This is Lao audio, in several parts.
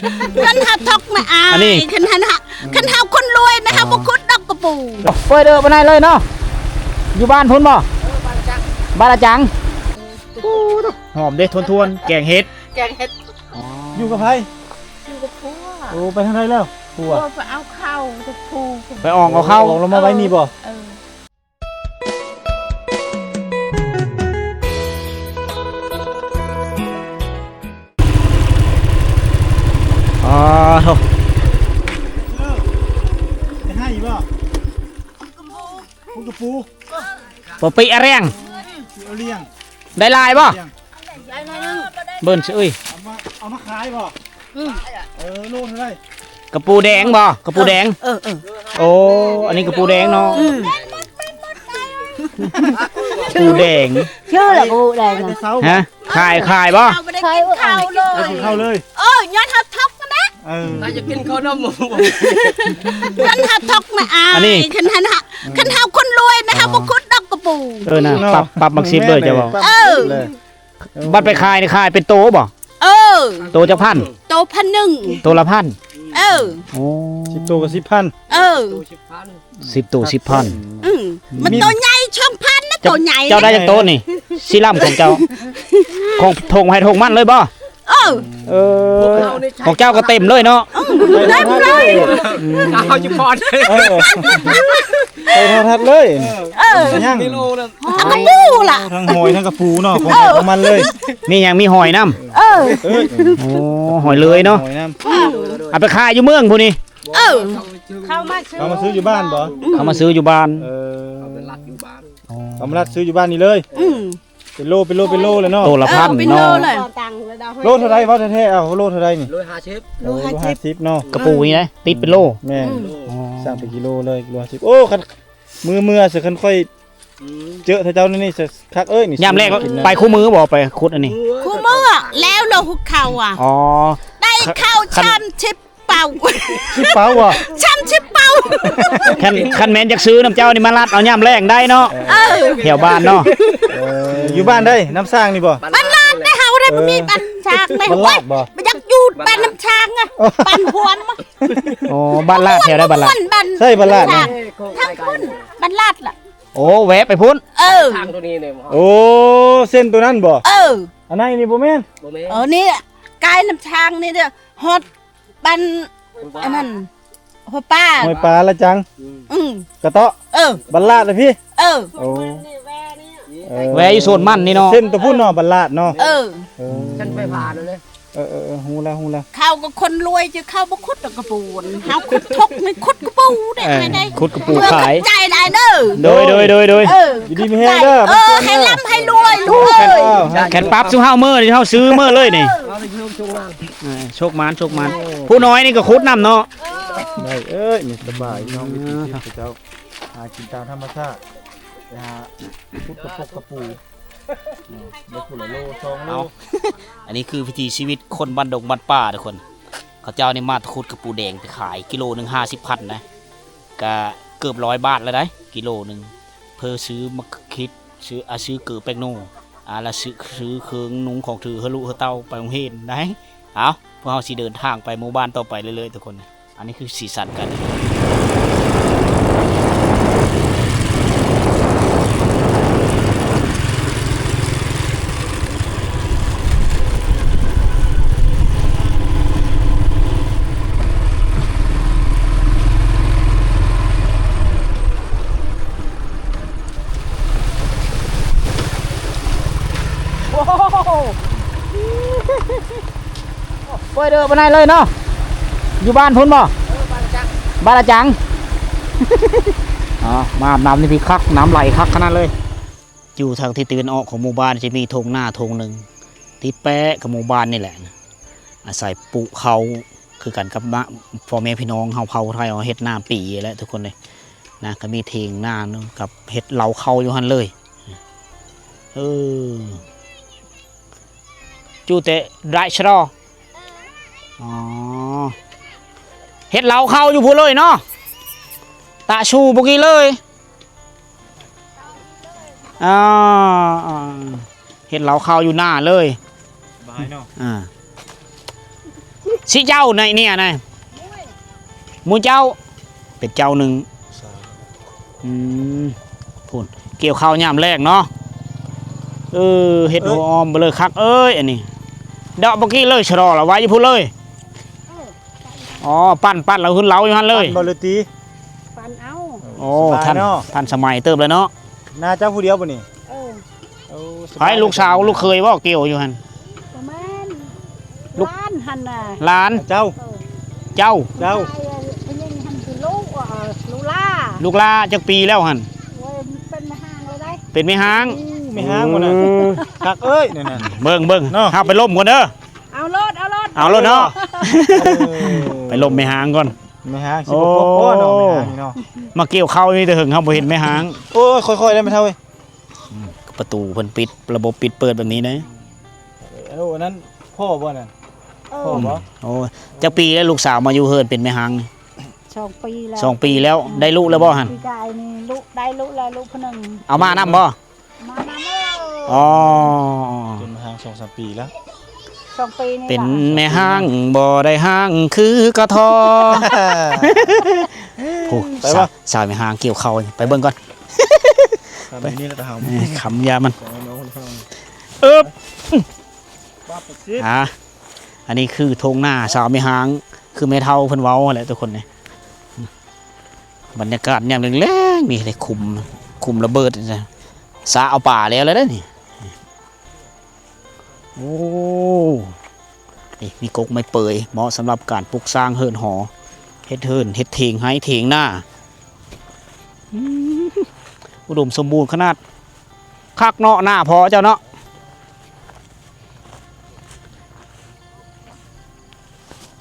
ຄັນເຮົາຕົກນະອາຍ ອັນນີ້ ຄັນເຮົາ ຄັນເຮົາຄົນລວຍນະ ເຮົາບໍ່ຂຸດດອກກະປູ. ເປີດເອີບານໃນເລີຍເນາະ. ຢູ່ບ້ານພຸ້ນບໍ່? ເອີ ບ້ານອາຈັງ ບ້ານອາຈັງ. ໂອ້ ຫອມເດ້ ທວນໆ ແກງເຫັດ ແກງເຫັດ. ອໍ ຢູ່ກັບໃຜ? ຢູ່ກັບຜົວ. ໂອ້ ໄປທາງໃດແລ້ວ? ຜົວ ຜົວໄປເອົາເຂົ້າຈາກພູ ໄປອອກເອົາເຂົ້າ ອອກແລ້ວມາໄວ້ນີ້ບໍ່? ເອີ. ອໍ ໂທ້ ໄປໃຫ້ບໍ່? ພຸ້ນກະປູ ບໍ່ປີອະແລງ ປີອະແລງ. ໄດ້ຫຼາຍບໍ່? ເບິ່ງຊິເອີຍ ເອົາມາ ເອົາມາຂາຍບໍ່? ອືມ ເອີ ໂລເທົ່າໃດ? ກະປູແດງບໍ່? ກະປູແດງ ເອີ ເອີ ເອີ. ໂອ້ ອັນນີ້ກະປູແດງເນາະ. ອືມ ກະປູແດງ ເຊື່ອລະ ກະປູແດງນະ. ຮະ ຂາຍ ຂາຍບໍ່? ເຮົາບໍ່ໄດ້ກິນເຂົ້າເລີຍ ເອີ ຍ້ອນເຮົາຕົກນະ. ເອີ ຖ້າຈະກິນເຂົ້ານຳໝູ່ ຄັນເຮົາຕົກນະອາຍ ອັນນີ້ ຄັນເຮົາ ຄັນເຮົາຄົນລວຍນະ ເຮົາບໍ່ຂຸດດອກກະປູ. ເອີ ນະ ປັບ ປັບບັກສິບເດີ ເຈົ້າເວົ້າ. ເອີ ບັດໄປຂາຍນີ້ຂາຍເປັນໂຕບໍ່? ເອີ ໂຕຈັກພັນ? ໂຕພັນໜຶ່ງ ໂຕລະພັນ. ເອີ ໂອ້ ສິບໂຕກໍສິບພັນ. ເອີ ສິບໂຕສິບພັນ. ອືມ ມັນໂຕໃຫຍ່ສອງພັນນະ ໂຕໃຫຍ່. ເຈົ້າໄດ້ຈັກໂຕນີ້? ສີລຳຂອງເຈົ້າ ຂອງທົ່ງໃຜທົ່ງມັນເລີຍບໍ່? ເອີ ເອີ ຂອງເຈົ້າກໍເຕັມເລີຍເນາະ. ເອີ ເຕັມເລີຍ ເຮົາຈະພໍດ ເອີ ໄປໂທລະທັດເລີຍ. ເອີ ຍັງ ເອົາກະປູລະ ທັງຫອຍທັງກະປູເນາະ ຂອງໃຜຂອງມັນເລີຍ. ມີຫຍັງ? ມີຫອຍນຳ. ເອີ ເອີ ໂອ້ ຫອຍເລີຍເນາະ ຫອຍນຳ. ເອົາໄປຂາຍຢູ່ເມືອງພຸ້ນນີ້. ເອີ ເຂົ້າມາຊື້ ເຂົ້າມາຊື້ຢູ່ບ້ານບໍ່? ເຂົ້າມາຊື້ຢູ່ບ້ານ. ເອີ ເອົາໄປລັດຢູ່ບ້ານ. ອໍ ເອົາມາລັດຊື້ຢູ່ບ້ານນີ້ເລີຍ. ອືມ ເປັນໂລ ເປັນໂລ ເປັນໂລເລີຍເນາະ. ໂຕລະພັນເນາະ. ເອີ ເປັນໂລເລີຍ. ໂລເທົ່າໃດເວົ້າແທ້ໆ? ເອົາໂລເທົ່າໃດນີ້? ໂລຫ້າສິບ ໂລຫ້າສິບ ໂລຫ້າສິບເນາະ. ກະປູນີ້ນະ ຕິດເປັນໂລ. ແມ່ນ. ອືມ ອໍ ສັ່ງເປັນກິໂລເລີຍ ໂລຫ້າສິບ. ໂອ້ ຄັນ ມື້ເມື່ອຊະ ຄັນຂ້ອຍ ອືມ ເຈີເຂົາເຈົ້ານີ້ ນີ້ ຄັກເອີຍ ນີ້. ຍາມແລງ ໄປຄູ່ມື້ບໍ່? ໄປຂຸດອັນນີ້ ຄູ່ມື້ແລ້ວ ໂລຫົກເຂົ້າອະ. ອໍ ໄດ້ເຂົ້າ ຄັນ ສາມສິບເປົາ. ສິບເປົາບໍ່? ສາມສິບເປົາ. ຄັນ ຄັນແມ່ນຢາກຊື້ນຳເຈົ້ານີ້ ມາລັດເອົາຍາມແລງໄດ້ເນາະ. ເອີ ແຖວບ້ານເນາະ. ເອີ ຢູ່ບ້ານໃດ? ນ້ຳຊ້າງນີ້ບໍ່? ບ້ານລາດເດ້ ເຮົາເດ້ ເອີ ບໍ່ມີບ້ານຊ້າງເດ້. ບ້ານລາດບໍ່? ໂອ້ຍ ບໍ່ຢາກຢູ່ບ້ານນ້ຳຊ້າງອະ ບ້ານຫ້ວມ. ອໍ ບ້ານລາດແຖວໃດ? ບ້ານລາດ ໃຊ່ ບ້ານລາດນະ ທາງພຸ້ນ ບ້ານລາດລະ. ໂອ້ ແວະໄປພຸ້ນ. ເອີ ທາງຕົວນີ້ເລີຍ. ໂອ້ ເສັ້ນຕົວນັ້ນບໍ່? ເອີ ອັນໃນນີ້ບໍ່ແມ່ນ? ບໍ່ແມ່ນ. ເອີ ນີ້ກາຍນ້ຳຊ້າງນີ້ເດີ ຮອດ ບ້ານອັນນັ້ນ ຫົວປາ ຫ້ວຍປາລະຈັງ. ອືມ ກະເຕາະ. ເອີ ບັນລາດລະພີ້. ເອີ ໂອ້ ເອີ ແວະຢູ່ສວນມັນນີ້ເນາະ ເສັ້ນຕົວພຸ້ນເນາະ ບັນລາດເນາະ. ເອີ ເອີ ຊັ້ນໄຟຟ້ານັ້ນເດ້. ເອີໆໆ ຮູ້ແລ້ວ ຮູ້ແລ້ວ. ເຂົາກໍຄົນລວຍ ເຈົ້າ ເຂົາບໍ່ຂຸດດອກກະປູ ເຮົາຂຸດທົກນີ້ ຂຸດກະປູເດ້. ເອີ ໄດ້ ຂຸດກະປູຂາຍ ຂອບໃຈຫຼາຍເດີ. ໂດຍໆໆໆ ເອີ ຢູ່ດີມີແຮງເດີ. ເອີ ໃຫ້ລ່ຳໃຫ້ລວຍລູກເອີຍ. ຄັນປັບຊຸມເຮົາມື້ນີ້ ເຮົາຊື້ມື້ເລີຍນີ້. ເອີ ໂຊກໝານ ໂຊກໝານ. ຜູ້ນ້ອຍນີ້ກໍຂຸດນຳເນາະ. ໄດ້ເອີຍ ນີ້ສະບາຍເນາະ ວິຖີຊີວິດເຂົາເຈົ້າ ຫາກິນຕາມທຳມະຊາດ ໄປຫາຂຸດກະປົກກະປູ ໄດ້ຜູ້ລະໂລສອງໂລ. ເອົາ ອັນນີ້ຄືວິຖີຊີວິດຄົນບ້ານດົງບ້ານປ່າທຸກຄົນ. ເຂົາເຈົ້ານີ້ມາຂຸດກະປູແດງໄປຂາຍ ກິໂລໜຶ່ງຫ້າສິບພັນນະ ກະເກືອບຮ້ອຍບາດແລ້ວໄດ໋ ກິໂລໜຶ່ງ ເພື່ອຊື້ໝາກຂິດ ຊື້ ອາ ຊື້ເກີແປ້ງໂນ ອາ ລະຊື້ ຊື້ເຄື່ອງນຸ່ງຂອງຖືເຮືອລູກເຮືອເຕົ້າໄປໂຮງຮຽນໄດ໋. ເອົາ ພວກເຮົາຊິເດີນທາງໄປໝູ່ບ້ານຕໍ່ໄປເລື້ອຍໆ ທຸກຄົນ. ອັນນີ້ຄືສີສັນການເດີນທາງ. ໂອ້ໂຫ ເປີດເດີ ປານໃດເລີຍເນາະ. ຢູ່ບ້ານພຸ້ນບໍ່? ເອີ ບ້ານອາຈັງ ບ້ານອາຈັງ. ອໍ ມາອາບນ້ຳນີ້ ພີ່ ຄັກ ນ້ຳໄຫຼຄັກຂະໜາດເລີຍ. ຢູ່ທາງທິດຕາເວັນອອກຂອງໝູ່ບ້ານ ຈະມີທົ່ງນາທົ່ງໜຶ່ງ ຕິດແປະກັບໝູ່ບ້ານນີ້ແຫຼະ ອາໄສປູກເຂົ້າ ຄືກັນກັບນະ ພໍ່ແມ່ພີ່ນ້ອງເຮົາເຜົ່າໄທເຮົາເຮັດນາປີແຫຼະທຸກຄົນເດ້ນະ. ກໍມີຖຽງນາກັບເຮັດເລົ້າເຂົ້າຢູ່ຫັ້ນເລີຍ. ເອີ ຈູແຕ່ໄດ້ຊະດອ. ອໍ ເຮັດເລົ້າເຂົ້າຢູ່ພຸ້ນເລີຍເນາະ ຕະຊູພຸ້ນກີ້ເລີຍ. ອ່າ ເຮັດເລົ້າເຂົ້າຢູ່ໜ້າເລີຍ ສະບາຍເນາະ. ອ່າ ສີ່ເຈົ້າໃນເນຍນະ ໝູ່ເຈົ້າ ເປັນເຈົ້າໜຶ່ງ. ອືມ ພຸ້ນ ກ່ຽວເຂົ້າຍາມແລງເນາະ. ເອີ ເຮັດຫົວອອມໄປເລີຍ ຄັກເອີຍ ອັນນີ້ ດອກບໍ່ກີ້ເລີຍ ຊະລໍລະໄວ້ຢູ່ພຸ້ນເລີຍ. ອໍ ປັ່ນ ປັ່ນແລ້ວຂຶ້ນເລົາຢູ່ຫັ້ນເລີຍ ປັ່ນບໍ່ຫຼືຕີ? ປັ່ນເອົາ. ໂອ້ ສະບາຍເນາະ ທັນ ທັນສະໄໝເຕີບແລ້ວເນາະ. ນາເຈົ້າຜູ້ດຽວບໍ່ນີ້? ເອີ ໂອ້ ສະບາຍ. ໃຜລູກສາວລູກເຂີຍບໍ່ກ່ຽວຢູ່ຫັ້ນ? ບໍ່ແມ່ນ ລູກ ຫຼານຫັ້ນນະ. ຫຼານ ເຈົ້າ ເອີ ເຈົ້າ ເຈົ້າ ຜູ້ຍິງຫັ້ນຄືລູກ ເອີ ລູກຫຼ້າ. ລູກຫຼ້າຈັກປີແລ້ວຫັ້ນ? ໂອ້ຍ ເປັນແມ່ຮ້າງແລ້ວໄດ໋. ເປັນແມ່ຮ້າງ? ອືມ ແມ່ຮ້າງບໍ່ນະ? ອືມ ຄັກເອີຍ ນັ້ນນະ ເບິ່ງ ເບິ່ງເນາະ. ເຮົາໄປລົມກ່ອນເດີ. ເອົາໂລດ ເອົາໂລດ ເອົາໂລດເນາະ. ເອີ ໄປລົມແມ່ຮ້າງກ່ອນ. ແມ່ຮ້າງຊິບໍ່ພົບບໍ່ເນາະ ໂອ້ ແມ່ຮ້າງນີ້ເນາະ. ມາກ່ຽວເຂົ້ານີ້ແຕ່ເຫິງ ເຮົາບໍ່ເຫັນແມ່ຮ້າງ. ໂອ້ຍ ຄ່ອຍໆ ໄດ້ແມ່ເຖົ້າເອີຍ. ອືມ ປະຕູເພິ່ນປິດ ລະບົບປິດເປີດແບບນີ້ເດ້. ເອີ ອັນນັ້ນພໍ່ບໍ່ນັ້ນ? ເອີ ພໍ່ບໍ່? ໂອ້ ຈັກປີແລ້ວລູກສາວມາຢູ່ເຮືອນເປັນແມ່ຮ້າງນີ້? ສອງປີແລ້ວ. ສອງປີແລ້ວ. ອືມ ໄດ້ລູກແລ້ວບໍ່ຫັ້ນ? ປີກາຍນີ້ລູກ ໄດ້ລູກແລ້ວ ລູກຜູ້ໜຶ່ງ. ເອົາມານຳບໍ່? ມານຳເອີ. ອໍ ເປັນແມ່ຮ້າງສອງສາມປີແລ້ວ. ສອງປີນີ້ ເປັນແມ່ຮ້າງບໍ່ໄດ້ຮ້າງຄືກະທໍ. ໂອ້ ໄປບໍ່? ສາ ສາວແມ່ຮ້າງກ່ຽວເຂົ້າ ໄປເບິ່ງກ່ອນ. ໄປນີ້ລະ ເຮົາ ເອີ ຄຳຢາມັນ. ເອີບ ອ່າ ອັນນີ້ຄືທົ່ງນາສາວແມ່ຮ້າງ ຄືແມ່ເຖົ້າເພິ່ນເວົ້າຫັ້ນແຫຼະທຸກຄົນນີ້. ບັນຍາກາດຍາມແລງໆ ນີ້ເດ້ ຂຸມ ຂຸມລະເບີດ ສາເອົາປາແລ້ວ ແລ້ວເດ້ນີ້. ໂອ້ ນີ້ມີກົກໄມ້ເປີຍ ເໝາະສຳລັບການປຸກສ້າງເຮືອນຫໍ ເຮັດເຮືອນ ເຮັດຖຽງໄຮ່ຖຽງນາ. ອືມ ອຸດົມສົມບູນຂະໜາດ. ຄັກເນາະ ໜ້າພໍ່ເຈົ້າເນາະ.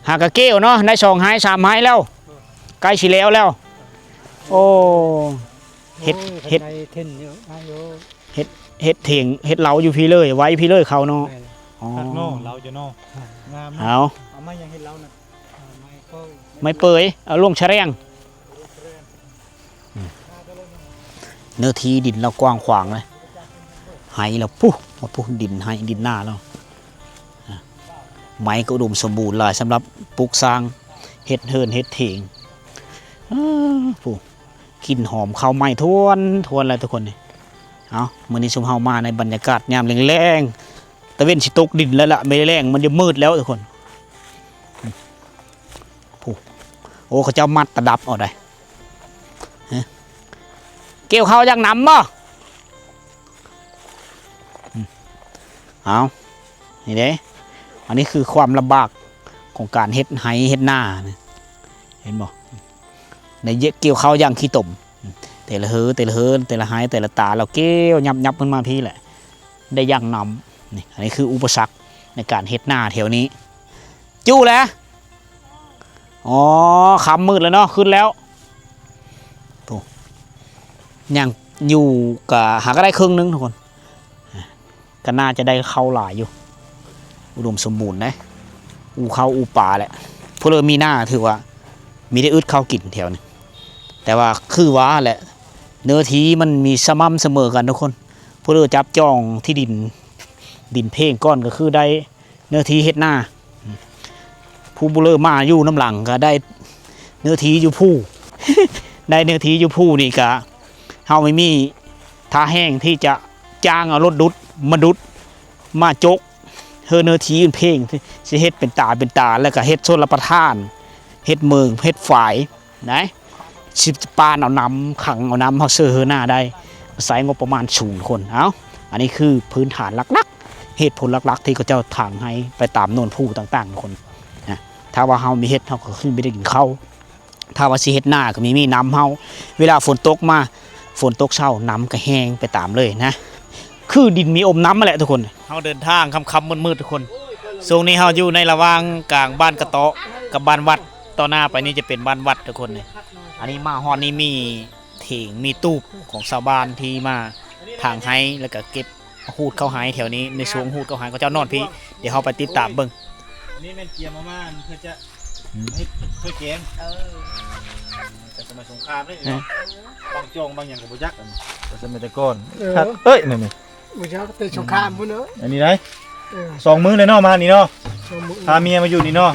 ຫາກະເກວເນາະ ໄດ້ສອງໄຮ່ສາມໄຮ່ແລ້ວ ໃກ້ຊິແລ້ວແລ້ວ. ໂອ້ ເຮັດ ໂອ້ຍ ເຮັດ ເຮັດ ເຮັດຖຽງເຮັດເລົາຢູ່ພີ້ເລີຍ ໄວ້ພີ້ເລີຍເຂົາເນາະ. ແມ່ນ. ອໍ ຄັກເນາະ ເລົາເຈົ້າເນາະ ງາມເນາະ. ເອົາ ເອົາໄມ້ຫຍັງເຮັດເລົານະ? ເອົາໄມ້ ໄມ້ເປີຍ ເອົາລົງສະແລງ. ອືມ ເນື້ອທີ່ດິນລາວກວ້າງຂວາງເລີຍ ໄຮ່ລາວພຸ້ນ ພຸ້ນ ດິນໄຮ່ດິນນາລາວ. ອາ ໄມ້ກໍອຸດົມສົມບູນຫຼາຍສຳລັບປຸກສ້າງ ເຮັດເຮືອນເຮັດຖຽງ. ເອີ ຜູ້ ກິ່ນຫອມເຂົ້າໄໝ້ທວນໆ ແຫຼະທຸກຄົນນີ້. ເອົາ ມື້ນີ້ຊຸມເຮົາມາໃນບັນຍາກາດຍາມແລງໆ ຕາເວັນຊິຕົກດິນແລ້ວລະ ແລງມັນຈະມືດແລ້ວທຸກຄົນ. ຜູ້ ໂອ້ ເຂົາເຈົ້າມັດຕະດັບເອົາໄດ໋. ກ່ຽວເຂົ້າຢາກນຳບໍ່? ອືມ ເອົາ ນີ້ເດ້ ອັນນີ້ຄືຄວາມລຳບາກຂອງການເຮັດໄຮ່ເຮັດນາ ເຫັນບໍ່? ໄດ້ກ່ຽວເຂົ້າຢ່າງຂີ້ຕົມ ແຕ່ລະເຮີ ແຕ່ລະເຮີ ແຕ່ລະໄຮ່ ແຕ່ລະຕາ ລາວກ່ຽວຍັບໆ ຂຶ້ນມາພີ້ແຫຼະ ໄດ້ຢ່າງນຳ. ນີ້ ອັນນີ້ຄືອຸປະສັກໃນການເຮັດນາແຖວນີ້. ຈຸແລ້ວ ອໍ ຄ່ຳມືດແລ້ວເນາະ ຂຶ້ນແລ້ວ. ໂອ້ ຍັງຢູ່ກະຫາກະໄດ້ເຄິ່ງໜຶ່ງທຸກຄົນ ກະໜ້າຈະໄດ້ເຂົ້າຫຼາຍຢູ່ ອຸດົມສົມບູນເດ້ ອູ່ເຂົ້າອູ່ປາແຫຼະ. ຜູ້ເລີມີນາຖືວ່າມີແຕ່ອຶດເຂົ້າກິນແຖວນີ້ ແຕ່ວ່າຄືວ່າແຫຼະ ເນື້ອທີ່ມັນມີສະໝ່ຳສະເໝີກັນທຸກຄົນ. ຜູ້ເລີຈັບຈອງທີ່ດິນ ດິນເພງກ່ອນກໍຄືໄດ້ ເນື້ອທີ່ເຮັດນາ. ຜູ້ບຸເລີມາຢູ່ນຳຫຼັງກໍໄດ້ເນື້ອທີ່ຢູ່ພູ ໄດ້ເນື້ອທີ່ຢູ່ພູນີ້ກະ ເຮົາໄມ່ມີທ່າແຮງທີ່ຈະຈ້າງເອົາລົດດຸດມາດຸດ ມາຈົກ ເຮັດເນື້ອທີ່ເພງ ຊິເຮັດເປັນຕາເປັນຕາ ແລ້ວກະເຮັດຊົນລະປະທານ ເຮັດເໝິງ ເຮັດຝາຍ. ໄດ້ ຊິປານເອົານ້ຳ ຂັງເອົານ້ຳເຮົາເຊີເຮີໜ້າໄດ້ ໃຊ້ງົບປະມານສູງຄົນ. ເອົ້າ ອັນນີ້ຄືພື້ນຖານຫຼັກໆ ເຫດຜົນຫຼັກໆ ທີ່ເຂົາເຈົ້າຖາງໄຮ່ໄປຕາມໂນນພູຕ່າງໆ ທຸກຄົນນະ. ຖ້າວ່າເຮົາມີເຫັດ ເຮົາກໍຄືມີໄດ້ກິນເຂົ້າ ຖ້າວ່າຊິເຮັດນາກໍມີ ມີນ້ຳເຮົາ ເວລາຝົນຕົກມາ ຝົນຕົກເຊົາ ນ້ຳກໍແຫ້ງໄປຕາມເລີຍນະ. ຄືດິນມີອົມນ້ຳຫັ້ນແຫຼະທຸກຄົນ. ເຮົາເດີນທາງຄ່ຳໆມືດໆທຸກຄົນ. ຊ່ວງນີ້ເຮົາຢູ່ໃນລະຫວ່າງກາງບ້ານກະເຕາະກັບບ້ານວັດ. ຕໍ່ໜ້າໄປນີ້ຈະເປັນບ້ານວັດທຸກຄົນ. ອັນນີ້ມາຮອດນີ້ມີຖຽງ ມີຕູບຂອງຊາວບ້ານທີ່ມາຖາງໄຮ່ ແລ້ວກະເກັບຮູດເຂົ້າໄຮ່ແຖວນີ້. ໃນຊ່ວງຮູດເຂົ້າໄຮ່ເຂົາເຈົ້ານອນພີ້. ດຽວເຮົາໄປຕິດຕາມເບິ່ງ. ອັນນີ້ແມ່ນກຽມເອົາມາເພື່ອຈະ ເຮັດຖ້ວຍແກງ. ເອີ ແຕ່ສະໄໝສົງຄາມເດ້. ບາງຈອງບາງຫຍັງກໍບໍ່ຈັກ ອັນນີ້ ແຕ່ສະໄໝແຕ່ກ່ອນ. ເອີ ຄັກເອີຍ ນັ້ນນີ້ ບໍ່ຈັກແຕ່ສົງຄາມພຸ້ນເນາະ. ອັນນີ້ໄດ໋ ເອີ ສອງມື້ແລ້ວເນາະ ມານີ້ເນາະ. ສອງມື້ ພາເມຍມາຢູ່ນີ້ເນາະ.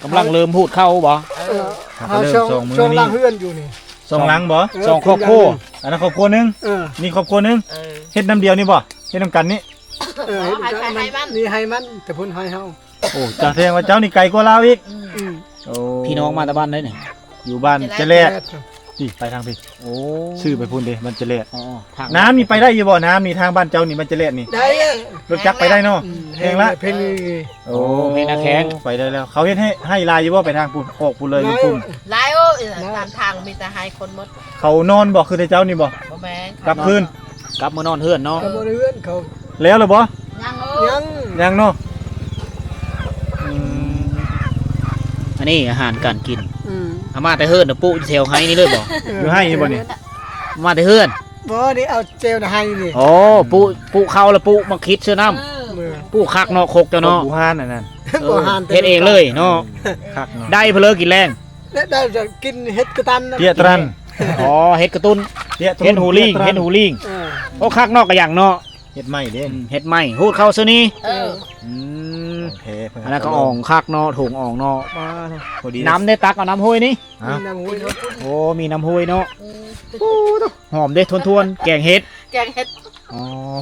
ກຳລັງເລີ່ມຮູດເຂົ້າບໍ່? ເອີ ເຮົາ ເຮົາ ເຮົາ ຊ່ອງ ຊ່ອງ ຊ່ອງ ນີ້ ຫຼັງເຮືອນຢູ່ນີ້ ຊ່ອງຫຼັງບໍ່? ເອີ ສອງຄອບຄົວ ເປັນຫຼັງ ອັນນັ້ນຄອບຄົວໜຶ່ງ ເອີ ນີ້ຄອບຄົວໜຶ່ງ ເອີ ເຮັດນຳດຽວນີ້ບໍ່? ເຮັດນຳກັນນີ້ ເອີ ເຮັດນຳກັນ ໃຫ້ມັນ ນີ້ໃຫ້ມັນ ແຕ່ເພິ່ນໃຫ້ເຮົາ. ໂອ້ ເຈົ້າ ແສດງວ່າເຈົ້ານີ້ໄກກວ່າລາວອີກ. ອືມ ອືມ ໂອ້ ພີ່ນ້ອງມາແຕ່ບ້ານໃດນີ້? ຢູ່ບ້ານຈະແລດ ຈະແລດ ນີ້ໄປທາງພີ້. ໂອ້ ຊື່ໄປພຸ້ນເດ້ ບ້ານຈະແລດ. ອໍ ທາງ ນ້ຳນີ້ໄປໄດ້ຢູ່ບໍ່? ນ້ຳນີ້ທາງບ້ານເຈົ້ານີ້ ບ້ານຈະແລດນີ້ ໄດ້ ລົດຈັກໄປໄດ້ເນາະ. ອືມ ແຮງລະ ແຮງລະ ເອີ ໂອ້ ເພງນາແຂງ ໄປໄດ້ແລ້ວ. ເຂົາເຮັດໃຫ້ ໃຫ້ຫຼາຍຢູ່ບໍ່? ໄປທາງພຸ້ນ ອອກພຸ້ນເລີຍ ໄດ້ ລຸງປຸ້ມ ຫຼາຍ. ໂອ້ຍ ຕາມທາງມີແຕ່ໃຫ້ຄົນໝົດ. ເຂົານອນບໍ່? ຄືແຕ່ເຈົ້ານີ້ບໍ່? ບໍ່ແມ່ນ ກັບຄືນ ກັບມານອນເຮືອນເນາະ. ກັບມານອນເຮືອນເຂົາ. ແລ້ວລະບໍ່? ຍັງ ຍັງ ຍັງເນາະ. ອືມ ອັນນີ້ອາຫານການກິນ. ອືມ ເອົາມາແຕ່ເຮືອນນະ ປຸຢູ່ແຖວໄຮ່ນີ້ເລີຍບໍ່? ເອີ ຢູ່ໄຮ່ນີ້ບໍ່ນີ້? ມາແຕ່ເຮືອນ. ບໍ່ ນີ້ເອົາແຈວນະໄຮ່ນີ້. ໂອ້ ປຸ ປຸເຂົ້າລະປຸໝາກຂິດເສື້ອນ້ຳ. ເອີ ປຸຄັກເນາະ ຄົກເຈົ້າເນາະ. ບໍ່ຫານອັນນັ້ນ ເອີ ບໍ່ຫານ ເຮັດເອງເລີຍເນາະ. ຄັກເນາະ ໄດ້ເພີ້ກິນແລງ. ແລະ ໄດ້ຈະກິນເຫັດກະຕັນນະ ເປຍຕຣັນ. ອໍ ເຫັດກະຕຸ້ນ ເປຍຕຣັນ ເຫັດຫູລີງ ເປຍຕຣັນ ເຫັດຫູລີງ. ເອີ ໂອ້ ຄັກເນາະ ກະຫຍັງເນາະ. ເຫັດໃໝ່ເດ້ ອືມ ເຫັດໃໝ່ ຮູດເຂົ້າຊະນີ້. ເອີ ອືມ ໂອເຄ ອັນນັ້ນກະອ່ອງຄັກເນາະ ຖົງອ່ອງເນາະ. ພໍດີ ນ້ຳເດ້ ຕັກເອົານ້ຳຫ້ວຍນີ້. ຮະ ມີນ້ຳຫ້ວຍເນາະ. ໂອ້ ມີນ້ຳຫ້ວຍເນາະ. ອືມ ໂອ້ ຫອມເດ້ ທວນໆ ແກງເຫັດ ແກງເຫັດ. ອໍ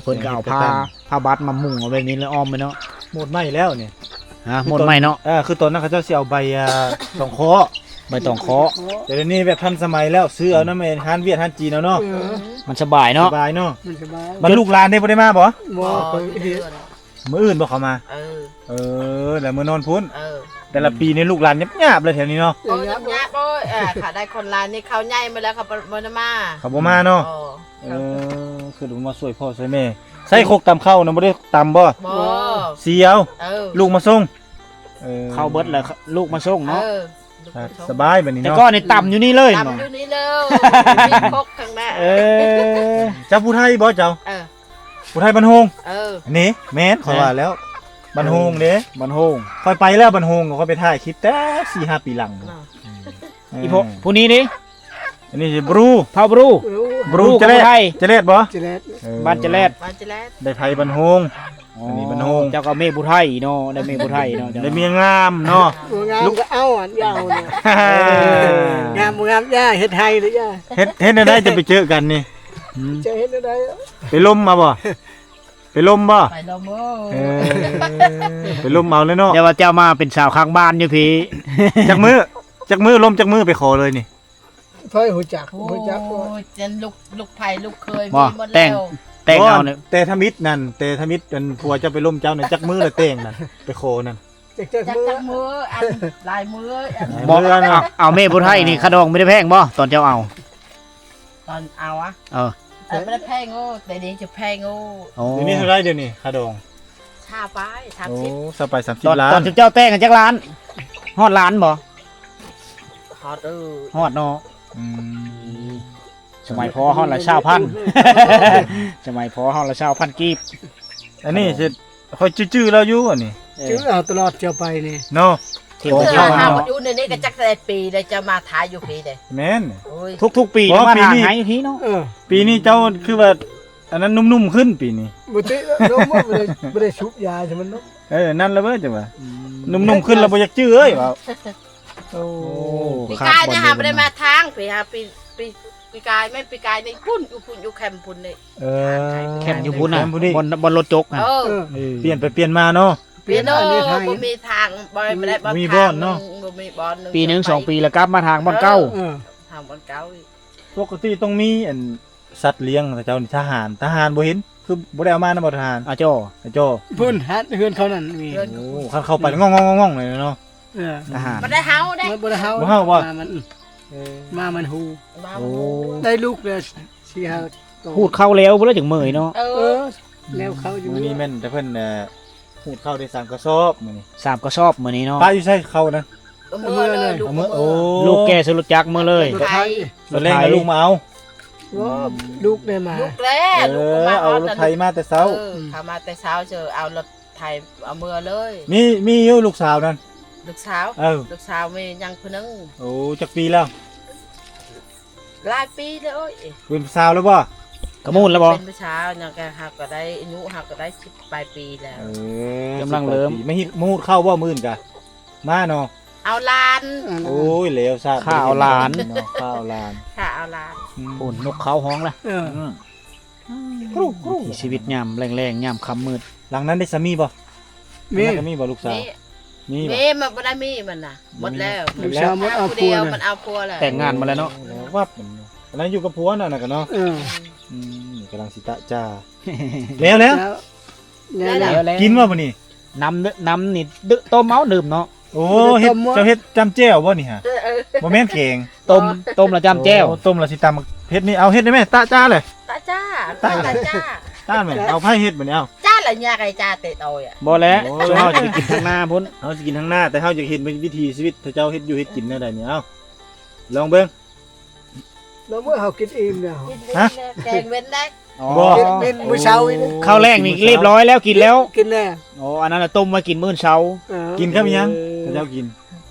ເພິ່ນກະເອົາຜ້າ ແກງເຫັດກະຕັນ ຜ້າບັດມາມຸງເອົາແບບນີ້ເລີຍ ອ້ອມໄປເນາະ. ໝົດໃໝ່ແລ້ວນີ້. ຮະ ໝົດໃໝ່ເນາະ. ເອີ ຄືຕອນນັ້ນເຂົາເຈົ້າຊິເອົາໃບ ອ່າ ຕອງເຄາະ ໃບຕອງເຄາະ. ແຕ່ດຽວນີ້ແບບທັນສະໄໝແລ້ວ ຊື້ເອົານຳ ອືມ ຮ້ານຫວຽດຮ້ານຈີນເອົາເນາະ. ເອີ ມັນສະບາຍເນາະ ສະບາຍເນາະ. ມັນສະບາຍ. ບັດລູກຫຼານເດ້ ບໍ່ໄດ້ມາບໍ່? ບໍ່ ມື້ອື່ນບໍ່ເຂົາມາ? ເອີ ເອີ ແລ້ວມື້ນອນພຸ້ນ. ເອີ ແຕ່ລະປີນີ້ລູກຫຼານຍາບໆເລີຍແຖວນີ້ເນາະ. ໂອ້ຍ ຍາບ ຍາບ. ໂອ້ຍ ເອີ ຂ້າໄດ້ຄົນຫຼາຍນີ້ ເຂົາໃຫຍ່ໝົດແລ້ວ ເຂົາບໍ່ ບໍ່ໄດ້ມາ ເຂົາບໍ່ມາເນາະ. ເອີ ຄືວ່າມາຊ່ວຍພໍ່ຊ່ວຍແມ່. ໃສ່ຄົກຕຳເຂົ້ານະ ບໍ່ໄດ້ຕຳບໍ່? ບໍ່ ສີເອົາ. ເອີ ລູກມາສົ່ງ. ເອີ ເຂົ້າເບິດແລ້ວ ລູກມາສົ່ງເນາະ. ເອີ ສະບາຍບັດນີ້ເນາະ. ແຕ່ກ່ອນນີ້ຕຳຢູ່ນີ້ເລີຍ ຕຳຢູ່ນີ້ເລີຍ ມີຄົກຂ້າງໜ້າ. ເອີ ເຈົ້າຜູ້ໄທບໍ່ເຈົ້າ? ເອີ ຜູ້ໄທບ້ານໂຮງ. ເອີ ນີ້ແມ່ນ ຂ້ອຍວ່າແລ້ວ ບ້ານໂຮງເດ້ ບ້ານໂຮງ. ຂ້ອຍໄປແລ້ວບ້ານໂຮງ ຂ້ອຍໄປຖ່າຍຄລິບແຕ່ສີ່ຫ້າປີຫຼັງ. ເນາະ ອືມ ອີ່ພໍ່ ເອີ ຜູ້ນີ້ເດ້. ອັນນີ້ຊິບຣູ ເຜົ່າບຣູ ເອີ ບຣູ ບຣູ ຈະແລດ ຈະແລດບໍ່? ຈະແລດ ເອີ ບ້ານຈະແລດ ບ້ານຈະແລດ ໄດ້ໄພບ້ານໂຮງ. ອໍ ອັນນີ້ບ້ານໂຮງ. ເຈົ້າກະເມຍຜູ້ໄທເນາະ ໄດ້ເມຍຜູ້ໄທເນາະ. ໄດ້ເມຍງາມເນາະ. ບໍ່ງາມກະເອົາອັນຍາວເນາະ. ເອີ ງາມບໍ່ງາມຢ່າ ເຮັດໄຮ່ຫຼືຢ່າ. ເຮັດ ເຮັດແນວໃດຈະໄປເຈີກັນນີ້? ຈະເຮັດແນວໃດ? ໄປລົມມາບໍ່? ໄປລົມບໍ່? ໄປລົມເອີ. ເອີ ໄປລົມເອົາເລີຍເນາະ. ຢ່າວ່າເຈົ້າມາເປັນສາວຂ້າງບ້ານຢູ່ພີ້. ຈັກມື້ ຈັກມື້ ລົມຈັກມື້ໄປຂໍເລີຍນີ້? ໃຜຮູ້ຈັກ ຮູ້ຈັກ. ໂອ້ຍ ຈັນລູກ ລູກໃຜລູກເຂີຍມີໝົດແລ້ວ. ແຕ່ງ ແຕ່ງເອົາ ແຕ່ທຳອິດນັ້ນ ແຕ່ທຳອິດອັນຜົວເຈົ້າໄປລົມເຈົ້ານັ້ນ ຈັກມື້ລະແຕ່ງນັ້ນ ໄປຂໍນັ້ນ? ຈັກ ຈັກມື້ ຈັກມື້ ອັນຫຼາຍມື້ ອັນ ບໍ່ ເອົາ ເອົາແມ່ຜູ້ໄທນີ້ ຄ່າດອງບໍ່ໄດ້ແພງບໍ່ ຕອນເຈົ້າເອົາ? ຕອນເອົາອະ? ເອີ ອັນບໍ່ໄດ້ແພງໂອ້ ແຕ່ດຽວນີ້ຈະແພງໂອ້. ໂອ້ ດຽວນີ້ເທົ່າໃດດຽວນີ້ຄ່າດອງ? ຊາວປາຍ ສາມສິບ. ໂອ້ ຊາວປາຍ ສາມສິບລ້ານ. ຕອນເຈົ້າແຕ່ງກັນຈັກລ້ານ? ຮອດລ້ານບໍ່? ຮອດເອີ. ຮອດເນາະ. ອືມ ສະໄໝພໍ່ເຮົາລະຊາວພັນ ສະໄໝພໍ່ເຮົາລະຊາວພັນກີບ. ອັນນີ້ຊິ ຂ້ອຍຈື່ໆລາວຢູ່ອັນນີ້. ຈື່ເອົາຕະຫຼອດເຈົ້າໄປນີ້ເນາະ. ທີ່ເຈົ້າມາຢູ່ໃນນີ້ກະຈັກຫຼາຍປີແລ້ວ ເຈົ້າມາຖ່າຍຢູ່ພີ້ເດ້. ແມ່ນ ໂອ້ຍ ທຸກໆປີມາຖ່າຍໃຫ້ພີ້ເນາະ. ເອີ ປີນີ້ເຈົ້າຄືວ່າ ອັນນັ້ນໜຸ່ມໆຂຶ້ນປີນີ້. ບໍ່ຕິ ບໍ່ໄດ້ ບໍ່ໄດ້ສູບຢາໃສ່ມັນເນາະ. ເອີ ນັ້ນລະເວີຍ ຈັ່ງວ່າ ອືມ ໜຸ່ມໆຂຶ້ນລະບໍ່ຢາກຈື່ເອີຍ ເວົ້າ. ໂອ້ ໂອ້ ປີກາຍນີ້ຫາບໍ່ໄດ້ມາທາງ ປີຫາ ປີ ປີ ປີກາຍ ແມ່ນປີກາຍນີ້ພຸ້ນ ຢູ່ພຸ້ນ ຢູ່ແຄມພຸ້ນນີ້. ເອີ ແຄມຢູ່ພຸ້ນນະ ບ່ອນ ບ່ອນລົດຈົກຫັ້ນ. ເອີ ເອີ ປ່ຽນໄປປ່ຽນມາເນາະ. ປ່ຽນ ບໍ່ມີທາງ ບໍ່ໄດ້ ບໍ່ມີບ່ອນເນາະ ບໍ່ມີບ່ອນໜຶ່ງ. ປີໜຶ່ງສອງປີລະກັບມາທາງບ່ອນເກົ່າ. ເອີ ທາງບ່ອນເກົ່າອີກ. ປົກກະຕິຕ້ອງມີອັນ ສັດລ້ຽງເຈົ້ານີ້ ທະຫານ ທະຫານບໍ່ເຫັນ ຄືບໍ່ໄດ້ເອົາມານຳບໍ່ທະຫານ? ອາຈໍ ອາຈໍ ເພິ່ນຫາເຮືອນເຂົານັ້ນມີ. ໂອ້ ຄັນເຂົ້າໄປງ່ອງໆໆໆເລີຍເນາະ. ເອີ ທະຫານ ບໍ່ໄດ້ເຫົ່າເດ້. ບໍ່ໄດ້ເຫົ່າ ບໍ່ເຫົ່າບໍ່? ມາມັນ ເອີ ມາມັນຮູ້. ໂອ້ ໄດ້ລູກແລ້ວສີ່ຫ້າໂຕ. ຂູດເຂົ້າແລ້ວພຸ້ນລະ ຈັ່ງເມີຍເນາະ. ເອີ ແລ້ວເຂົ້າຢູ່. ມື້ນີ້ແມ່ນແຕ່ເພິ່ນ ເອີ ຂູດເຂົ້າໄດ້ສາມກະສອບມື້ນີ້. ສາມກະສອບມື້ນີ້ເນາະ. ປະຢູ່ໃສເຂົ້ານະ? ເອົາເມືອເລີຍ ລູກເອົາເມືອ. ໂອ້ ລູກແກ່ໃສ່ລົດຈັກເມືອເລີຍ. ລົດໄຖ ລົດແລ່ນໃຫ້ລູກມາເອົາ. ໂອ້ ອືມ ລູກໄດ້ມາ ລູກແລ້ວ. ເອີ ລູກມາ ເອົາລົດໄຖມາແຕ່ເຊົ້າ. ເອີ ເຂົາມາແຕ່ເຊົ້າ ເຈີເອົາລົດໄຖເອົາເມືອເລີຍ. ມີ ມີຢູ່ລູກສາວນັ້ນ. ລູກສາວ? ເອີ ລູກສາວມີຍັງຜູ້ໜຶ່ງ. ໂອ້ ຈັກປີແລ້ວ? ຫຼາຍປີແລ້ວ. ໂອ້ຍ ເປັນຜູ້ສາວແລ້ວບໍ່? ກະມູນແລ້ວບໍ່? ເປັນຜູ້ສາວ ຍັງກະ ເຮົາກະໄດ້ອາຍຸ ເຮົາກະໄດ້ສິບປາຍປີແລ້ວ. ເອີ ກຳລັງເລີ່ມ. ມາຮີດ ມາຫູດເຂົ້າບໍ່ມື້ອື່ນກະ? ມາເນາະ. ເອົາຫຼານ. ໂອ້ຍ ແລ້ວຊາດ ຂ້າເອົາຫຼານເນາະ ຂ້າເອົາຫຼານ ຂ້າເອົາຫຼານ. ອືມ ໂອ້ ນົກເຂົາຮ້ອງລະ. ເອີ ອືມ ກຣູກໆ ວິຖີຊີວິດຍາມແລງໆ ຍາມຄ່ຳມືດ. ຫຼັງນັ້ນໄດ້ສາມີບໍ່? ມີ ຫຼັງນັ້ນກໍມີບໍ່ລູກສາວ? ມີ ມີບໍ່? ມີ ມັນບໍ່ໄດ້ມີ ມັນນະ ໝົດແລ້ວ. ລູກສາວໝົດ ເອົາຜົວ ມັນເອົາຜົວແລ້ວ ແຕ່ງງານມາແລ້ວເນາະ. ແລ້ວວັບ ອັນນັ້ນຢູ່ກັບຜົວນັ້ນນະກະເນາະ. ເອີ ອືມ ກຳລັງຊິຕະຈາ ແລ້ວ ແລ້ວ ແລ້ວ ແລ້ວ ແລ້ວ ແລ້ວ. ກິນບໍ່ມື້ນີ້? ນ້ຳ ນ້ຳນີ້ດື່ມ ຕົ້ມເອົາດື່ມເນາະ. ໂອ້ ເຮັດ ເຈົ້າເຮັດຈ້ຳແຈ່ວບໍ່ນີ້ຫະ? ເອີ ບໍ່ແມ່ນແກງ ຕົ້ມ ຕົ້ມແລ້ວຈ້ຳແຈ່ວ. ໂອ້ ຕົ້ມແລ້ວຊິຕຳເຜັດນີ້. ເອົາເຮັດໄດ້ແມ ຕະຈາເລີຍ ຕະຈາ ຕະຈາ ຕາແມ. ເອົາ ໃຜເຮັດບັດນີ້? ເອົາ ຈາລະຍາກ ໄອ້ຈາເຕະໂຕຍອະ. ບໍ່ແຫຼະ ໂອ້ຍ ເຮົາຊິໄປກິນທາງໜ້າພຸ້ນ ເຮົາຊິກິນທາງໜ້າ ແຕ່ເຮົາຢາກເຫັນວິຖີຊີວິດເຂົາເຈົ້າເຮັດຢູ່ເຮັດກິນແນວໃດນີ້. ເອົາ ລອງເບິ່ງ. ແລ້ວເມື່ອເຮົາກິນອີ່ມແລ້ວ ກິນເວັນ ຮະ ແກງເວັນໄດ້. ອໍ ກິນເວັນມື້ເຊົ້ານີ້ ເຂົ້າແລງນີ້ຮຽບຮ້ອຍແລ້ວ ກິນແລ້ວ ກິນແລ້ວ. ອໍ ອັນນັ້ນລະຕົ້ມໄວ້ກິນມື້ເຊົ້າ. ເອີ ກິນກັບຫຍັງ? ເອີ ເຂົາເຈົ້າກິນ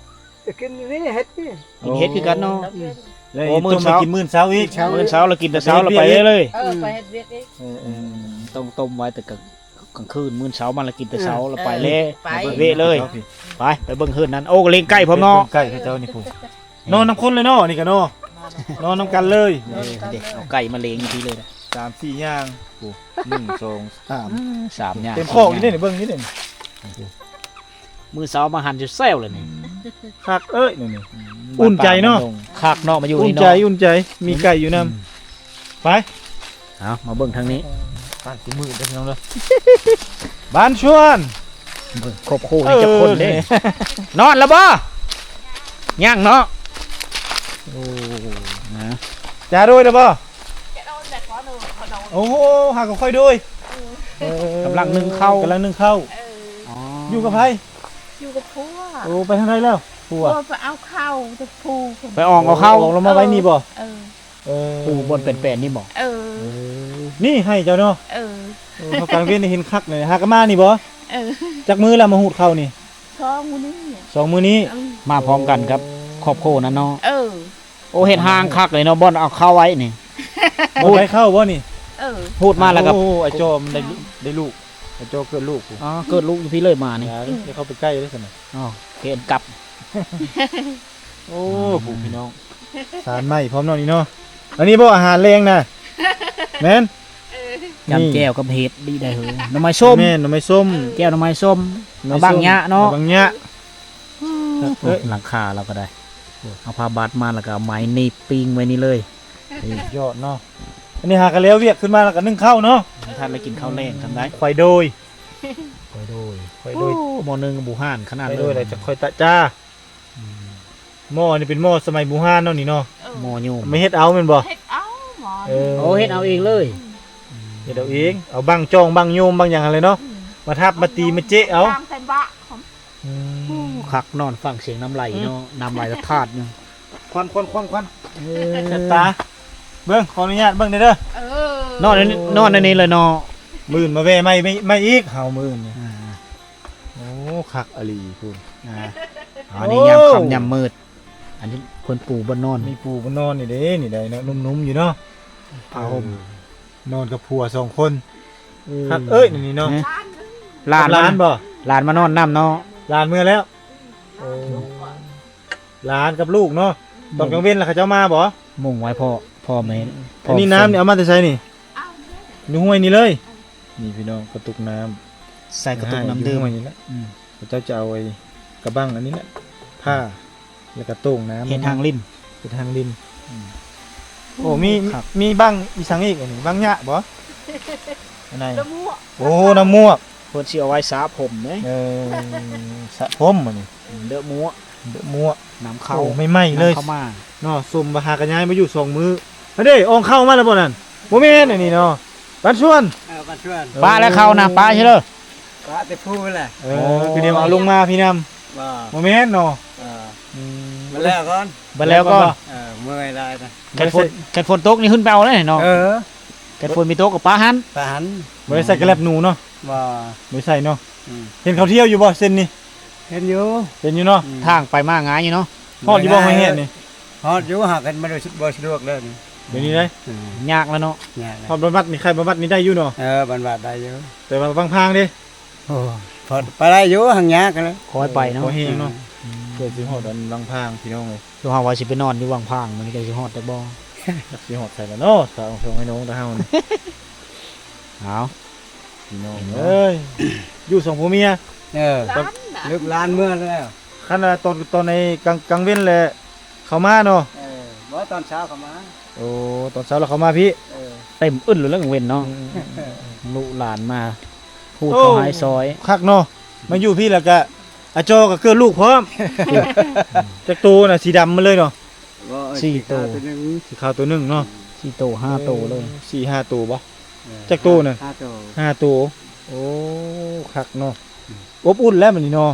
ກໍກິນນີ້ ເຫັດນີ້ ກິນເຫັດຄືກັນເນາະ. ໂອ້ ແລ້ວນີ້ຕົ້ມໄວ້ກິນມື້ເຊົ້າອີກ ມື້ເຊົ້າລະກິນແຕ່ເຊົ້າລະໄປເລີຍ. ເອີ ໄປເຮັດວຽກອີກ. ເອີ ເອີ ອືມ ຕ້ອງຕົ້ມໄວ້ແຕ່ກາງ ກາງຄືນ ມື້ເຊົ້າມາລະກິນແຕ່ເຊົ້າ ເອີ ລະໄປເລີຍ ເອີ ໄປ ໄປເວະເລີຍ. ໄປ ໄປເບິ່ງເຮືອນນັ້ນ. ໂອ້ ລ້ຽງໄກ່ພ້ອມເນາະ ໄກ່ເຂົາເຈົ້ານີ້ພຸ້ນ. ເອີ ນອນນຳຄົນເລີຍເນາະ ນີ້ກະເນາະ ນອນນຳກັນເລີຍ. ເອີ ເດ້ ເອົາໄກ່ມາລ້ຽງຢູ່ພີ້ເລີຍນະ ສາມສີ່ຢ່າງ. ໂອ້ ໜຶ່ງ ສອງ ສາມ ເອີ ສາມຢ່າງ ເຕັມຄອກຢູ່ເດ້ ເບິ່ງຢູ່ເດ້. ມື້ເຊົ້າມາຫັນແຊວໆເລີຍນີ້. ອືມ ຄັກເອີຍ ນີ້ ອືມ ອຸ່ນໃຈເນາະ. ຄັກເນາະ ມາຢູ່ນີ້ເນາະ ອຸ່ນໃຈ ອຸ່ນໃຈ ມີໄກ່ຢູ່ນຳ. ອືມ ໄປ ເອົາ ມາເບິ່ງທາງນີ້ ບ້ານຊິມືດເດີພີ່ນ້ອງເດີ. ບ້ານຊວນ ເບິ່ງຄອບຄົວນີ້ຈັກຄົນເດ້. ເອີ ນອນແລ້ວບໍ່? ຍັງເນາະ. ໂອ້ ນະ ຈາໂດຍແລ້ວບໍ່? ໂອ້ ຫາກໍຄ່ອຍໂດຍ. ເອີ ກຳລັງໜຶ້ງເຂົ້າ ກຳລັງໜຶ້ງເຂົ້າ. ເອີ ອໍ ຢູ່ກັບໃຜ? ຢູ່ກັບຜົວ. ໂອ້ ໄປທາງໃດແລ້ວ? ຜົວ ຜົວໄປເອົາເຂົ້າແຕ່ພູພຸ້ນ ໄປອອກເອົາເຂົ້າ. ອອກລົງມາໄວ້ນີ້ບໍ່? ເອີ ເອີ ເອີ ພູບ່ອນແປນໆນີ້ບໍ່? ເອີ ເອີ ນີ້ໃຫ້ເຈົ້າເນາະ. ເອີ ເອີ ເຮົາກາງເວັນນີ້ເຫັນຄັກເລີຍ ຫາກະມານີ້ບໍ່? ເອີ ຈັກມື້ແລ້ວມາຫູດເຂົ້ານີ້? ສອງມື້ນີ້ ສອງມື້ນີ້. ເອີ ມາພ້ອມກັນກັບຄອບຄົວນັ້ນເນາະ. ເອີ ໂອ້ ເຮັດຮ່າງຄັກເລີຍເນາະ ບ່ອນເອົາເຂົ້າໄວ້ນີ້ ບໍ່ໄດ້ເຂົ້າບໍ່ນີ້? ເອີ ຫູດມາແລ້ວກໍ ໂອ້ ໄອ້ຈໍມັນໄດ້ ໄດ້ລູກ ໄອ້ຈໍເກີດລູກ. ອໍ ເກີດລູກຢູ່ພີ້ເລີຍມານີ້. ຢ່າເລີຍ ຢ່າເຂົ້າໄປໃກ້ເລີຍຊັ້ນນະ. ອໍ ເກນກັບ. ໂອ້ ອືມ ຜູ້ພີ່ນ້ອງ ສານໄມ້ພ້ອມເນາະນີ້ເນາະ. ອັນນີ້ບໍ່ອາຫານແລງນະ? ແມ່ນ. ເອີ ຈ້ຳແຈ່ວກັບເຫັດດີໄດ໋ເຮີຍ. ໜໍ່ໄມ້ສົ້ມ ແມ່ນ ໜໍ່ໄມ້ສົ້ມ. ເອີ ແຈ່ວໜໍ່ໄມ້ສົ້ມ ໜໍ່ໄມ້ສົ້ມ ເອົາບັງຍະເນາະ ເອົາບັງຍະ. ເອີ ຫຼັງຄາລາວກໍໄດ້ ເອົາຜ້າບາດມາແລ້ວກໍເອົາໄມ້ໜີບປີ້ງໄວ້ນີ້ເລີຍ. ສຸດຍອດເນາະ. ອັນນີ້ຫາກະແລ້ວວຽກຂຶ້ນມາແລ້ວກໍໜຶ້ງເຂົ້າເນາະ. ບໍ່ທັນໄດ້ກິນເຂົ້າແລງທຳໄດ້ ໄຟໂດຍ ໄຟໂດຍ ໄຟໂດຍ. ໂອ້ ໝໍ້ໜຶ່ງບູຮານຂະໜາດເລີຍ ໄຟໂດຍ ແລ້ວຈະຄ່ອຍຕະຈາ. ອືມ ໝໍ້ນີ້ເປັນໝໍ້ສະໄໝບູຮານເນາະນີ້ເນາະ. ເອີ ໝໍ້ໂຍມ ມາເຮັດເອົາແມ່ນບໍ່? ເຮັດເອົາໝໍ້. ເອີ ໂອ້ ເຮັດເອົາເອງເລີຍ. ອືມ ເຮັດເອົາເອງ ເອົາບັ້ງຈອງບັ້ງໂຍມບັ້ງຫຍັງຫັ້ນແຫຼະເນາະ. ອືມ ມາທັບມາຕີມາເຈະເອົາ. ອືມ ໂອ້ ຄັກ ນອນຟັງສຽງນ້ຳໄຫຼເນາະ. ອືມ ນ້ຳໄຫຼທາດຢູ່. ຄວັນ ຄວັນ ຄວັນ ຄວັນ. ເອີ ແສບຕາ. ເບິ່ງ ຂໍອະນຸຍາດເບິ່ງແດ່ເດີ. ເອີ ນອນ ນອນໃນນີ້ແຫຼະເນາະ. ມື້ອື່ນມາແວ່ໃໝ່ ໃໝ່ ໃໝ່ອີກ ເຮົາມື້ອື່ນນີ້. ອ່າ ໂອ້ ຄັກອີ່ຫຼີພຸ້ນ. ອ່າ ອັນນີ້ ໂອ້ ຍາມຄ່ຳຍາມມືດ ອັນນີ້ເພິ່ນປູບ່ອນນອນ ມີປູບ່ອນນອນນີ້ເດ້ ນີ້ໄດ໋ເນາະ ນຸ້ມໆຢູ່ເນາະ ຜ້າຫົ່ມ. ເອີ ນອນກັບຜົວສອງຄົນ. ເອີ ຄັກເອີຍ ນີ້ເນາະ. ຫຼານ ຫຼານບໍ່? ຫຼານມານອນນຳເນາະ. ຫຼານເມືອແລ້ວ. ໂອ້ ຫຼານກັບລູກເນາະ. ຕອນກາງເວັນລະເຂົາເຈົ້າມາບໍ່? ມຸງໄວ້ພໍ່ ພໍ່ແມ່. ອືມ ພໍ່. ອັນນີ້ນ້ຳນີ້ເອົາມາແຕ່ໃສນີ້? ຢູ່ຫ້ວຍນີ້ເລີຍ. ນີ້ພີ່ນ້ອງ ກະຕຸກນ້ຳ ໃສ່ກະຕຸກນ້ຳດື່ມ ຢູ່ຫ້ວຍນີ້ແຫຼະ. ອືມ ເຂົາເຈົ້າຈະເອົາໄອ້ກະບັ້ງອັນນີ້ແຫຼະ ຜ່າ ແລ້ວກໍໂຕ່ງນ້ຳ ເຮັດທາງລິນ ເຮັດທາງລິນ. ອືມ ໂອ້ ມີ ມີບັ້ງອີ່ສັງອີກ ອັນນີ້ບັ້ງຫຍ້າບໍ່? ອັນໃດ? ໂອ້ ນ້ຳໝວກ ເພິ່ນຊິເອົາໄວ້ສະຜົມເດ້. ເອີ ສະຜົມອັນນີ້. ເດີະມົວ ເດີະມົວ ນຳເຂົ້າ ໂອ້ ໃໝ່ໆເລີຍ ນຳເຂົ້າມາເນາະ. ສົມວ່າຫາກະຍ້າຍມາຢູ່ສອງມື້. ຫັ້ນເດ້ ອອງເຂົ້າມາແລ້ວບໍ່ນັ້ນ? ບໍ່ແມ່ນອັນນີ້ເນາະ ບ້ານຊວນ. ເອີ ບ້ານຊວນ. ເອີ ປະແລ້ວເຂົ້ານະ ປະຊິເດີ ປະແຕ່ພູແຫຼະ. ເອີ ໂອ້ ຄືດຽວເອົາລົງມາພີ້ນຳ. ບໍ່ ບໍ່ແມ່ນເນາະ. ເອີ ອືມ ບັດແລ້ວກ່ອນ ບັດແລ້ວກ່ອນ. ເອີ ເມື່ອຍຫຼາຍນະ. ຄັນຝົນ ຄັນຝົນຕົກນີ້ຂຶ້ນໄປເອົາເລີຍເນາະ. ເອີ ຄັນຝົນມີຕົກກໍປະຫັ້ນ ປະຫັ້ນ. ບໍ່ໄດ້ໃສ່ກະແລັບໜູເນາະ. ບໍ່ ບໍ່ໄດ້ໃສ່ເນາະ. ອືມ ເຫັນເຂົາທ່ຽວຢູ່ບໍ່ເສັ້ນນີ້? ເຫັນຢູ່ ເຫັນຢູ່ເນາະ. ອືມ ທາງໄປມາງ່າຍຢູ່ເນາະ. ຮອດຢູ່ບໍ່ ຫ້ວຍແຮດນີ້? ຮອດຢູ່ ຫາກັນມາໂດຍ ບໍ່ສະດວກແລ້ວນີ້. ດຽວນີ້ໄດ໋ ອືມ ຍາກແລ້ວເນາະ. ຍາກແລ້ວ. ຮອດບ້ານວັດນີ້ ໄຄບ້ານວັດນີ້ໄດ້ຢູ່ເນາະ. ເອີ ບ້ານວັດໄດ້ຢູ່ ແຕ່ວ່າບາງພາງເດ້. ໂອ້ ພໍໄປໄດ້ຢູ່ ຫາກຍາກແລ້ວ ຄ່ອຍໄປເນາະ. ພໍແຮງເນາະ. ອືມ ເກືອບຊິຮອດອັນວັງຜາງພີ່ນ້ອງເອີຍ. ຄືເຮົາວ່າຊິໄປນອນຢູ່ວັງຜາງ ມັນກໍຊິຮອດໄດ້ບໍ່? ຈັກຊິຮອດໃສລະເນາະ ສາວສອງໄອ້ນ້ອງຕາເຮົານີ້. ເອົາ ພີ່ນ້ອງເອີຍ ຢູ່ສອງຜົວເມຍ. ເອີ ລູກຫຼານເມືອແລ້ວ. ຄັນວ່າຕອນ ຕອນໃນກາງ ກາງເວັນແຫຼະເຂົ້າມາເນາະ. ເອີ ບໍ່ ຕອນເຊົ້າເຂົ້າມາ. ໂອ້ ຕອນເຊົ້າລະເຂົ້າມາພີ້. ເອີ ເຕັມອຶດເລີຍກາງເວັນເນາະ. ອືມໆໆໆ ລູກຫຼານມາ ພູດເຂົ້າໃຫ້ຊອຍ. ໂອ້ ຄັກເນາະ ມາຢູ່ພີ້ລະກະ ອາຈໍກໍເກີດລູກພ້ອມ. ຈັກໂຕນະ ສີດຳໝົດເລີຍເນາະ. ສີ່ໂຕ ສີຂາວໂຕໜຶ່ງ ສີຂາວໂຕໜຶ່ງເນາະ. ສີ່ໂຕ ຫ້າໂຕເລີຍ. ເອີ ສີ່ຫ້າໂຕບໍ່? ເອີ ຈັກໂຕນະ? ຫ້າ ຫ້າໂຕ ຫ້າໂຕ. ໂອ້ ຄັກເນາະ. ອືມ ອົບອຸ່ນແລ້ວບັດນີ້ເນາະ.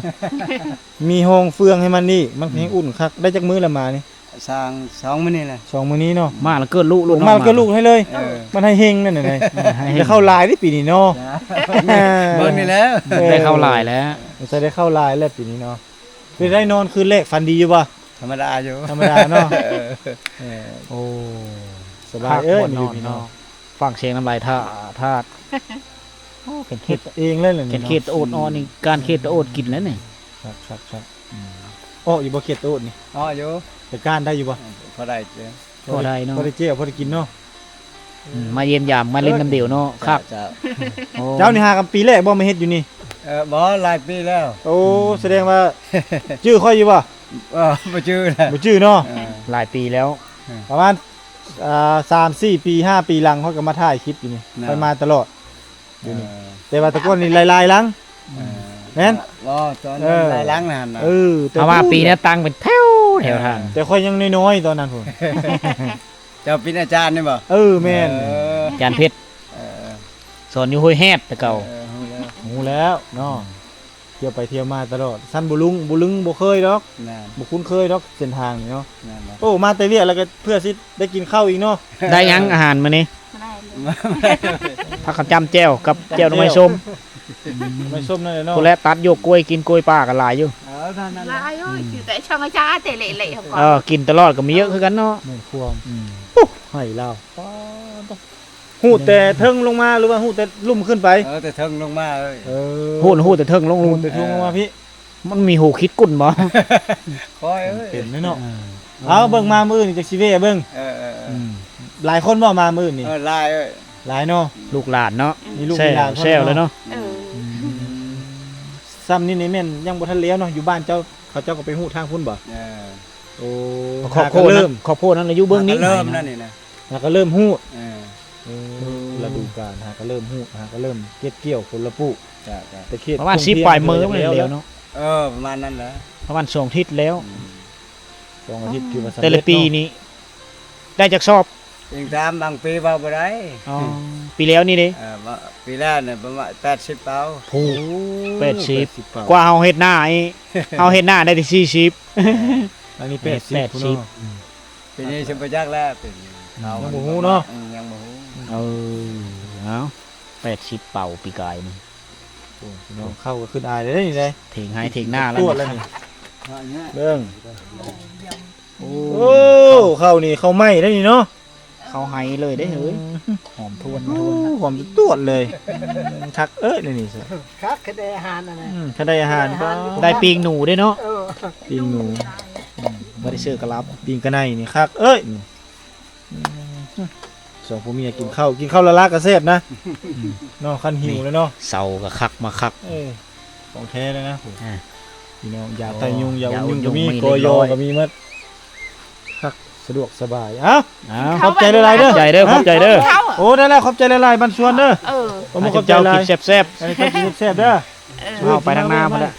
ມີຫ້ອງເຟືອງໃຫ້ມັນອີກ ມັນ ອືມ ແຮງອຸ່ນຄັກ. ໄດ້ຈັກມື້ລະມານີ້? ສອງ ສອງມື້ນີ້ແຫຼະ. ສອງມື້ນີ້ເນາະ. ມາລະເກີດລູກ ມາລະເກີດລູກໃຫ້ເລີຍ. ເອີ ມັນໃຫ້ເຮັງນັ້ນນະ. ເອີ ໃຫ້ເຮັງ ໄດ້ເຂົ້າຫຼາຍເດ້ປີນີ້ເນາະ. ເບິ່ງນີ້ແຫຼະ. ເອີ ໄດ້ເຂົ້າຫຼາຍແລ້ວ. ໃສ່ໄດ້ເຂົ້າຫຼາຍແລ້ວປີນີ້ເນາະ. ເປັນໄດ້ນອນຄືນແລກຝັນດີຢູ່ບໍ່? ທຳມະດາຢູ່ ທຳມະດາເນາະ. ເອີ ເອີ ໂອ້ ສະບາຍເອີຍ ຢູ່ນີ້ເນາະ. ຟັງສຽງນ້ຳລາຍທາດ ທາດ. ໂອ້ ເປັນເຂດເອງເລີຍແຫຼະນີ້ເນາະ. ເຂດຕະໂອດ ອອກນີ້ ການເຂດຕະໂອດກິນແລ້ວນີ້. ຄັກໆໆ. ອືມ ອອກຢູ່ບໍ່ເຂດຕະໂອດນີ້? ອອກຢູ່. ໄປກ້ານໄດ້ຢູ່ບໍ່? ເອີ ພໍໄດ້ເຈົ້າ ພໍໄດ້ເນາະ. ພໍໄດ້ແຈ່ວພໍໄດ້ກິນເນາະ. ອືມ ມາຢ້ຽມຢາມ ມາຫຼິ້ນນຳເດວເນາະ. ເຈົ້າ ຄັກ ເຈົ້າ. ໂອ້ ເຈົ້ານີ້ຫາກັນປີແລກບໍ່ມາເຮັດຢູ່ນີ້? ເອີ ບໍ່ ຫຼາຍປີແລ້ວ. ໂອ້ ສະແດງວ່າ ຈື່ຂ້ອຍຢູ່ບໍ່? ເອີ ບໍ່ຈື່ແລ້ວ ບໍ່ຈື່ເນາະ. ເອີ ຫຼາຍປີແລ້ວ. ເອີ ປະມານ ອ່າ ສາມສີ່ປີ ຫ້າປີຫຼັງ ຂ້ອຍກໍມາຖ່າຍຄລິບຢູ່ນີ້ ຂ້ອຍມາຕະຫຼອດຢູ່ນີ້. ເອີ ແຕ່ວ່າແຕ່ກ່ອນນີ້ຫຼາຍໆຫຼັງ. ເອີ ແມ່ນ ບໍ່ ຕອນນັ້ນ ເອີ ຫຼາຍຫຼັງນັ້ນນະ. ເອີ ແຕ່ ເພາະວ່າປີນີ້ຕັ້ງເປັນແຖວ ແຖວທາງ. ເອີ ແຕ່ຂ້ອຍຍັງນ້ອຍໆຕອນນັ້ນພຸ້ນ. ເຈົ້າເປັນອາຈານນີ້ບໍ່? ເອີ ແມ່ນ. ເອີ ອາຈານເພັດ. ເອີ ສອນຢູ່ຫ້ວຍແຮດແຕ່ເກົ່າ. ເອີ ຮູ້ແລ້ວ ຮູ້ແລ້ວເນາະ. ອືມ ທ່ຽວໄປທ່ຽວມາຕະຫຼອດ. ຊັ້ນບໍ່ລຸງ ບໍ່ລຶງບໍ່ເຄີຍດອກ. ແມ່ນ ບໍ່ຄຸ້ນເຄີຍດອກເສັ້ນທາງນີ້ເນາະ. ແມ່ນ. ໂອ້ ມາແຕ່ວຽກແລ້ວກໍເພື່ອຊິໄດ້ກິນເຂົ້າອີກເນາະ. ໄດ້ຫຍັງອາຫານມື້ນີ້? ບໍ່ໄດ້ ບໍ່ໄດ້ ຜັກກະຈ້ຳແຈ່ວກັບແຈ່ວໜໍ່ໄມ້ສົ້ມ. ໜໍ່ໄມ້ສົ້ມນັ້ນແຫຼະເນາະ. ພຸ້ນແຫຼະ ຕັດຢວກກ້ວຍ ກິນກ້ວຍປ່າກໍຫຼາຍຢູ່. ເອີ ນັ້ນໆ ຫຼາຍຢູ່. ອືມ ກິນແຕ່ຊ່ອງອາຈານແຕ່ເລະໆ ເອີ ກິນຕະຫຼອດກໍມີເຍອະຄືກັນເນາະ. ແມ່ນຄວາມ. ອືມ ໂອ້ ໄຮ່ລາວ ປາດ ຮູດແຕ່ເທິງລົງມາ ຫຼືວ່າຮູດແຕ່ລຸ່ມຂຶ້ນໄປ? ເອີ ແຕ່ເທິງລົງມາເອີຍ. ເອີ ຮູດ ຮູດແຕ່ເທິງລົງ ຮູດແຕ່ເທິງລົງມາພີ້. ມັນມີຮູຂີດກຸ້ນບໍ່? ຂ້ອຍເອີຍ ເປັນເນາະ. ເອີ ເອົາ ເບິ່ງມາມື້ອື່ນຈັກຊິແວ່ເບິ່ງ. ເອີໆໆ ອືມ ຫຼາຍຄົນບໍ່ມາມື້ອື່ນນີ້? ເອີ ຫຼາຍເອີຍ ຫຼາຍເນາະ. ລູກຫຼານເນາະ ມີລູກມີຫຼານແຊວເລີຍເນາະ. ເອີ ອືມ ຊ່ຳນີ້ນີ້ແມ່ນຍັງບໍ່ທັນແລ້ວເນາະ. ຢູ່ບ້ານເຈົ້າ ເຂົາເຈົ້າກໍໄປຮູດທາງພຸ້ນບໍ່? ເອີ ໂອ້ ຄອບຄົວນັ້ນ ຄອບຄົວນັ້ນລະຢູ່ເບື້ອງນີ້ ເລີ່ມນັ້ນນີ້ນະ. ຫາກໍເລີ່ມຮູດ. ເອີ ເອີ ລະດູການຫາກໍເລີ່ມຮູດ ຫາກໍເລີ່ມເກັບກ່ຽວຜົນລະປູກ. ຈ້ະໆ ແຕ່ເຂດປະມານສິບປາຍມື້ແລ້ວເນາະ. ເອີ ປະມານນັ້ນແຫຼະ ປະມານສອງທິດແລ້ວ. ອືມ ສອງອາທິດຖືວ່າສຳເລັດເນາະ. ແຕ່ລະປີນີ້ໄດ້ຈັກຊອບ? ອີງຕາມບາງປີເວົ້າບໍ່ໄດ້. ອໍ ປີແລ້ວນີ້ເດ້? ເອີ ປີແລ້ວນີ້ປະມານແປດສິບເປົາ. ໂອ້ ແປດສິບ ແປດສິບເປົາ. ກວ່າເຮົາເຮັດນາອີກ ເຮົາເຮັດນາໄດ້ແຕ່ສີ່ສິບ. ເອີ ອັນນີ້ແປດສິບ ແປດສິບພຸ້ນເນາະ. ອືມ ປີນີ້ຊິບໍ່ຈັກແລ້ວ ປີນີ້ ອືມ ຍັງບໍ່ຮູ້ເນາະ. ອືມ ຍັງບໍ່ຮູ້. ເອີ ເອົາ ແປດສິບເປົາປີກາຍນີ້. ໂອ້ ພີ່ນ້ອງ ເຂົ້າກໍຂຶ້ນອາຍເດ້ນີ້ເດ້. ຖຽງໄຮ່ຖຽງນາແລ້ວ ຕວດແລ້ວນີ້. ເບິ່ງ ໂອ້ ໂອ້ ເຂົ້ານີ້ເຂົ້າໃໝ່ໄດ໋ນີ້ເນາະ. ເຂົ້າໄຮ່ເລີຍເດ້ເຮີ້ຍ. ອືມ ຫອມທວນ ໂອ້ ຫອມຕວດເລີຍ. ຄັກເອີຍນີ້ ຄັກ ຄັນໄດ້ອາຫານຫັ້ນນະ. ອືມ ຄັນໄດ້ອາຫານ ໄດ້ປີກໜູເດ້ເນາະ. ເອີ ປີກໜູ ອືມ ບໍ່ໄດ້ຊື້ກະລັບ. ປີກກະໄນນີ້ຄັກເອີຍນີ້. ອືມ ສອງຜົວເມຍກິນເຂົ້າ ກິນເຂົ້າລະລາກະແຊບນະ. ອືມ ເນາະ ຄັນຫິວແລ້ວເນາະ. ເຊົາກະຄັກມາຄັກ. ເອີ ຂອງແທ້ເລີຍນະ. ອ່າ ພີ່ນ້ອງ ຢາໄຕຍຸງ ຢາອຸ່ນຍຸງກໍມີ ກໍຢໍກໍມີໝົດ. ຄັກ ສະດວກສະບາຍ. ເອົ້າ ຂອບໃຈຫຼາຍໆເດີ. ຂອບໃຈເດີ ຂອບໃຈເດີ. ໂອ້ ໄດ້ແລ້ວ ຂອບໃຈຫຼາຍໆ ບັນຊວນເດີ. ເອີ ໂອ້ ຂອບໃຈຫຼາຍ ກິນແຊບໆ ໃຫ້ເຂົາກິນແຊບໆເດີ. ເອີ ເອົາໄປທາງໜ້າພຸ້ນແຫຼະ.